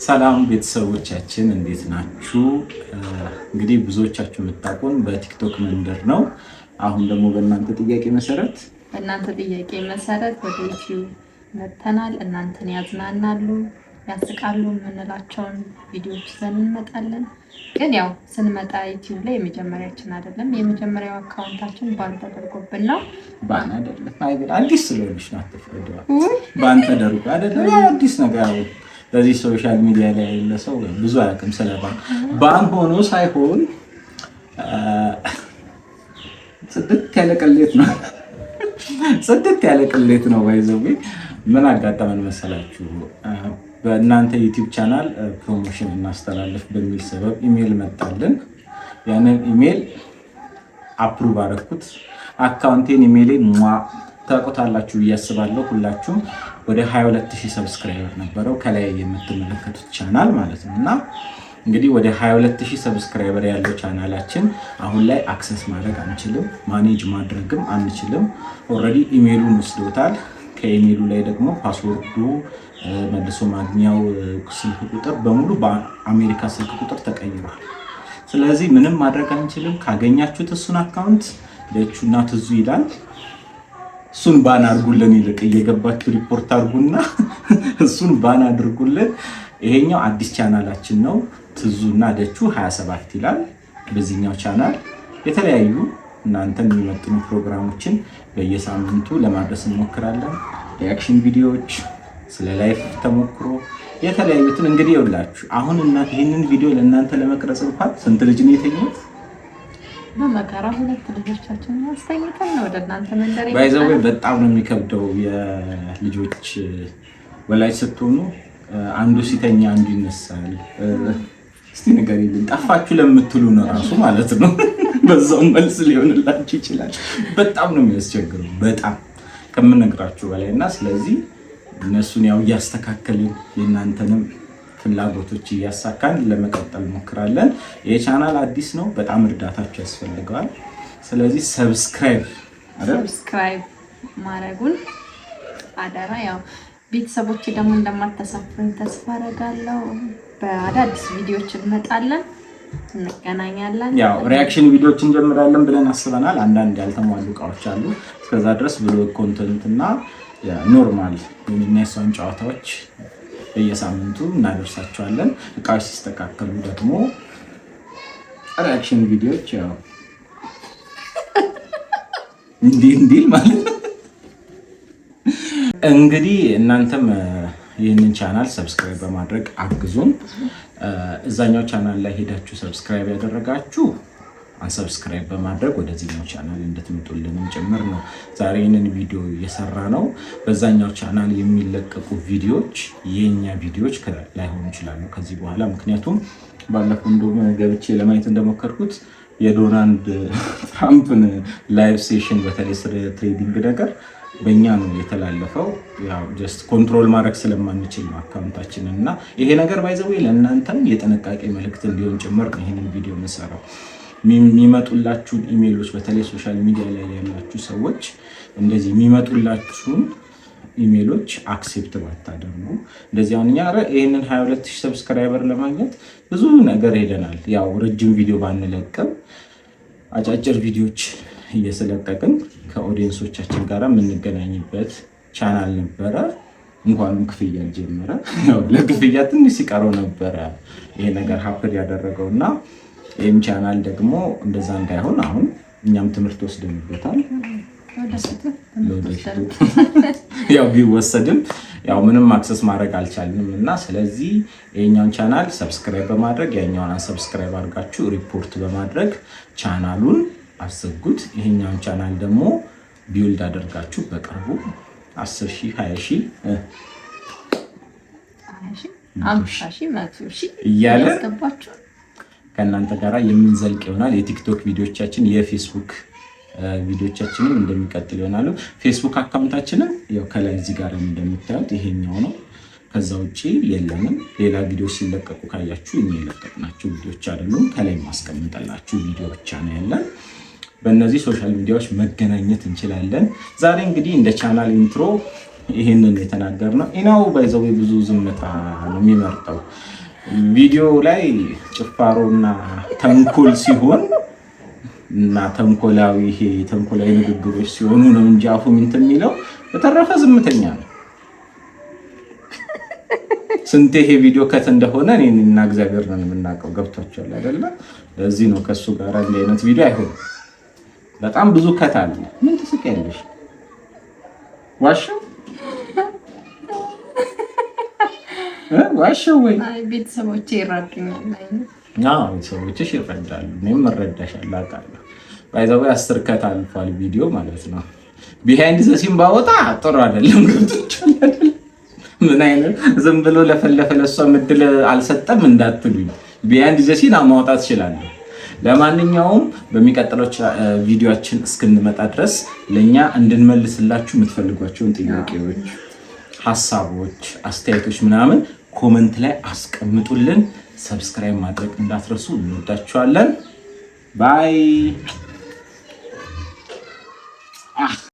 ሰላም ቤተሰቦቻችን፣ እንዴት ናችሁ? እንግዲህ ብዙዎቻችሁ የምታውቁን በቲክቶክ መንደር ነው። አሁን ደግሞ በእናንተ ጥያቄ መሰረት ወደ ዩቲዩብ መጥተናል። እናንተን ያዝናናሉ፣ ያስቃሉ የምንላቸውን ቪዲዮዎች ይዘን እንመጣለን። ግን ያው ስንመጣ ዩቲዩብ ላይ የመጀመሪያችን አይደለም። የመጀመሪያው account ኣችን ban ተደርጎብን ነው። Ban አይደለም፣ አዲስ ስለሆነች ነው። አትፍረደዋል። Ban ተደርጎ አይደለም፣ አዲስ ነገር። በዚህ social media ላይ ያለ ሰው ብዙ አያውቅም ስለ ban። Ban ሆኖ ሳይሆን ጽድት ያለ ቅሌት ነው። ጽድት ያለ ቅሌት ነው። By the way፣ ምን አጋጠመን መሰላችሁ? በእናንተ ዩቲዩብ channel promotion እናስተላልፍ በሚል ሰበብ ኢሜል መጣልን። ያንን email approve አደረኩት። Account ኤን፣ ኢሜይሌን ታውቁታላችሁ ብዬ አስባለሁ ሁላችሁም። ወደ 22,000 subscriber ነበረው ከላይ የምትመለከቱት ቻናል ማለት ነው። እና እንግዲህ ወደ 22,000 subscriber ያለው ቻናላችን አሁን ላይ access ማድረግ አንችልም፣ manage ማድረግም አንችልም። Already ኢሜይሉን ወስደውታል። ከኢሜይሉ ላይ ደግሞ password ኡ፣ መልሶ ማግኛው ስልክ ቁጥር በሙሉ በአሜሪካ ስልክ ቁጥር ተቀይሯል። ስለዚህ ምንም ማድረግ አንችልም። ካገኛችሁት እሱን account ደቹና ትዙ ይላል፣ እሱን ban አድርጉልን። ይልቅ እየገባችሁ ሪፖርት አድርጉና እሱን ban አድርጉልን። ይሄኛው አዲስ ቻናላችን ነው። ትዙና ደቹ 27 ይላል። በዚህኛው ቻናል የተለያዩ እናንተን የሚመጥኑ ፕሮግራሞችን በየሳምንቱ ለማድረስ እንሞክራለን። Reaction ቪዲዮዎች፣ ስለ life ተሞክሮ የተለያዩትን። እንግዲህ ይኸውላችሁ አሁን ይህንን ቪዲዮ ለእናንተ ለመቅረጽ እንኳን ስንት ልጅ ነው የተኙት? በመከራ ሁለት ልጆቻችንን አስተኝተን ነው ወደ እናንተ መንደር። By the way፣ በጣም ነው የሚከብደው። የልጆች ወላጅ ስትሆኑ አንዱ ሲተኛ አንዱ ይነሳል። እስቲ ንገሪልን፣ ጠፋችሁ ለምትሉ ነው ራሱ ማለት ነው። በዛው መልስ ሊሆንላችሁ ይችላል። በጣም ነው የሚያስቸግረው፣ በጣም ከምነግራችሁ በላይ። እና ስለዚህ እነሱን ያው እያስተካከልን የእናንተንም ፍላጎቶች እያሳካን ለመቀጠል እንሞክራለን። ይህ ቻናል አዲስ ነው፣ በጣም እርዳታችሁ ያስፈልገዋል። ስለዚህ subscribe Subscribe ማድረጉን አደራ። ያው ቤተሰቦች ደግሞ እንደማታሳፍሩኝ ተስፋ አደርጋለሁ። በአዳዲስ ቪዲዮዎች እንመጣለን፣ እንገናኛለን። ያው reaction ቪዲዮዎች እንጀምራለን ብለን አስበናል። አንዳንድ ያልተሟሉ እቃዎች አሉ። እስከዛ ድረስ vlog content እና normal የእሷን ጨዋታዎች በየሳምንቱ እናደርሳቸዋለን። እቃዎች ሲስተካከሉ ደግሞ reaction ቪዲዮዎች ያው እንዲህ እንዲል ማለት ነው። እንግዲህ እናንተም ይህንን channel subscribe በማድረግ አግዙን። እዛኛው ቻናል ላይ ሄዳችሁ subscribe ያደረጋችሁ unsubscribe በማድረግ ወደዚህኛው ቻናል እንድትመጡልንም ጭምር ነው ዛሬ ይህንን ቪዲዮ እየሰራ ነው። በዛኛው ቻናል የሚለቀቁ ቪዲዮዎች የኛ ቪዲዮዎች ላይሆኑ ይችላሉ ከዚህ በኋላ። ምክንያቱም ባለፈው እንደውም ገብቼ ለማየት እንደሞከርኩት የዶናልድ ትራምፕን live session በተለይ ስለ trading ነገር በእኛ ነው የተላለፈው። ያው just control ማድረግ ስለማንችል ነው account ኣችንን። እና ይሄ ነገር by the way ለእናንተም የጥንቃቄ መልእክት እንዲሆን ጭምር ነው ይህንን ቪዲዮ የምሰራው። የሚመጡላችሁን ኢሜይሎች፣ በተለይ social media ላይ ያላችሁ ሰዎች፣ እንደዚህ የሚመጡላችሁን ኢሜይሎች accept ባታደርጉ። እንደዚህ አሁን እኛ ይህንን 22,000 subscriber ለማግኘት ብዙ ነገር ሄደናል። ያው ረጅም ቪዲዮ ባንለቅም አጫጭር ቪዲዮዎች እየለቀቅን ከ audience ኦቻችን ጋር የምንገናኝበት ቻናል ነበረ። እንኳንም ክፍያ ጀመረ። ለክፍያ ትንሽ ሲቀረው ነበረ ይሄ ነገር happen ያደረገው። እና ይህም ቻናል ደግሞ እንደዛ እንዳይሆን አሁን እኛም ትምህርት ወስደንበታል። ለወደፊቱ ያው ቢወሰድም ያው ምንም access ማድረግ አልቻልንም። እና ስለዚህ ይሄኛውን channel subscribe በማድረግ፣ ያኛውን unsubscribe አድርጋችሁ ሪፖርት በማድረግ ቻናሉን አዘጉት። ይሄኛውን ቻናል ደግሞ build አድርጋችሁ በቅርቡ 10 ሺህ፣ 20 ሺህ እያለ ከእናንተ ጋር የምንዘልቅ ይሆናል። የቲክቶክ ቪዲዮቻችን፣ የፌስቡክ ቪዲዮቻችንም እንደሚቀጥል ይሆናሉ። ፌስቡክ account ኣችንም ያው ከላይ እዚህ ጋር እንደምታዩት ይሄኛው ነው። ከዛ ውጭ የለንም። ሌላ ቪዲዮ ሲለቀቁ ካያችሁ እኛ የለቀቅናቸው ቪዲዮች አይደሉም። ከላይ ማስቀምጠላችሁ ቪዲዮ ብቻ ነው ያለን። በእነዚህ social media ዎች መገናኘት እንችላለን። ዛሬ እንግዲህ እንደ channel intro ይህንን የተናገርነው። ኢናው by the way ብዙ ዝምታ ነው የሚመርጠው። ቪዲዮ ላይ ጭፋሮና ተንኮል ሲሆን እና ተንኮላዊ፣ ይሄ ተንኮላዊ ንግግሮች ሲሆኑ ነው እንጂ አፉ እንትን የሚለው፣ በተረፈ ዝምተኛ ነው። ስንት ይሄ ቪዲዮ cut እንደሆነ እኔና እግዚአብሔር ነን የምናውቀው። ገብቷቸዋል አይደለ? ለዚህ ነው ከእሱ ጋር እንዲህ አይነት ቪዲዮ አይሆንም። በጣም ብዙ cut አለ። ምን ትስቂያለሽ? ዋሸው ዋሸው ወይ? ቤተሰቦቼ ይረዱኛል። ቤተሰቦችሽ ይረዳሉ። እኔም እረዳሻለሁ፣ አውቃለሁ። By the way 10 cut አልፏል ቪዲዮ ማለት ነው። Behind the scene ባወጣ ጥሩ አይደለም። ገብቶቻል አይደል? ምን አይነት ዝም ብሎ ለፈለፈ፣ ለእሷ ምድል አልሰጠም እንዳትሉኝ፣ behind the scene ማውጣት እችላለሁ። ለማንኛውም በሚቀጥለው ቪዲዮችን እስክንመጣ ድረስ ለእኛ እንድንመልስላችሁ የምትፈልጓቸውን ጥያቄዎች፣ ሀሳቦች፣ አስተያየቶች ምናምን comment ላይ አስቀምጡልን። Subscribe ማድረግ እንዳትረሱ። እንወዳችኋለን። Bye.